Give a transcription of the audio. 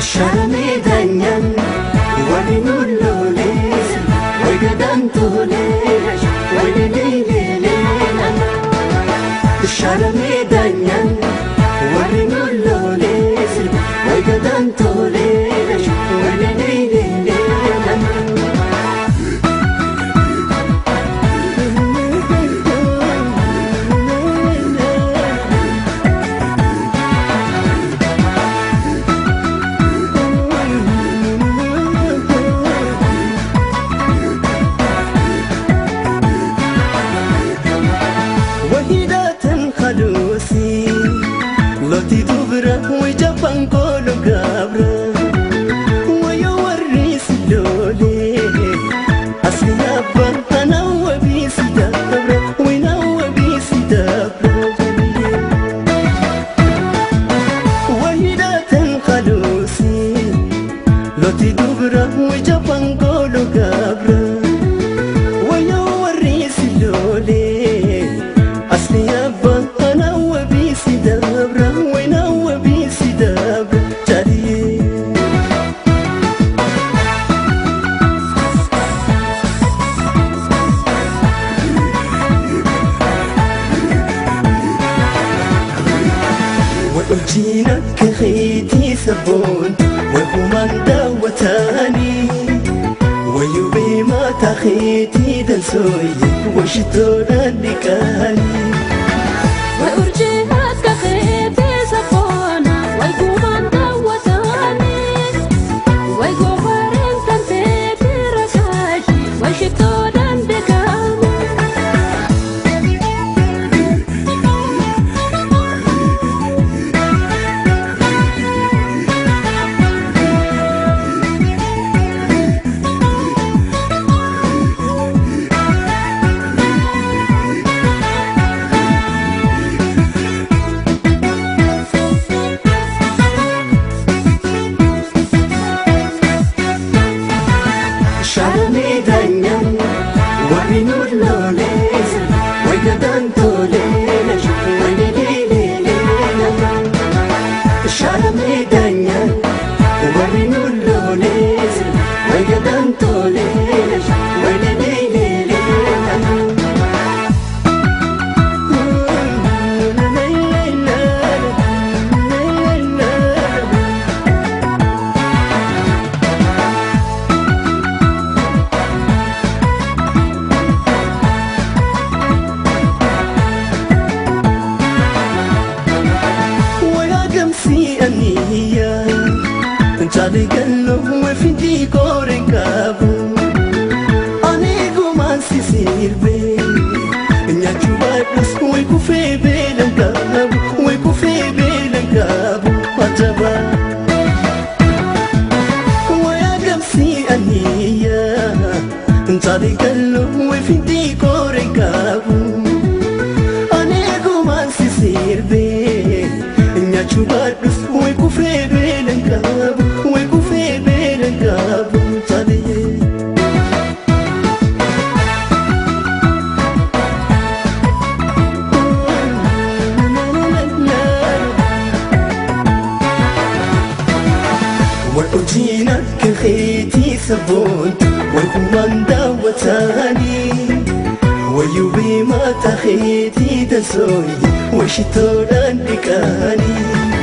Sharamee warri nu lolees wayileleelele. Sharamee danyan warri nu lolees waygadaan tolees wayileleelele. Loti dubra wajaban kolo gabra wayo warris lole asli abba ana wabis dabra wina wabis dabra wahidatan khalusi loti dubra wajaban kolo gabra wayo warris lole asli abba ana wabis dabra وأرجينا كخيتي سبون وهما دوتاني ويبي ما تخيتي دنسوي وشتونا نكاني وأرجينا كخيتي سبون ويقوما دوتاني ويقومرن تنتي رساج وشتونا نكاني Sharamee danyan warri nu lolees waygadaan tolees wayileleelele. Sharamee danyan warri nu lolees waygadaan tolees wayileleelele. Jaligallo wefindi korenkabu anigu mansi sirbe nyachuba dus wekufe belankabu wekufe belankabu ajaba wayagamsi aniya jaligallo wefindi korenkabu anigu mansi sirbe nyachuba dus wekufe belankabu ويكفي بينك أبو طليل وأجينا كخيتي سبون ويكون دوتاني ويبي ما تخيتي دسوي وشتونا نكاني.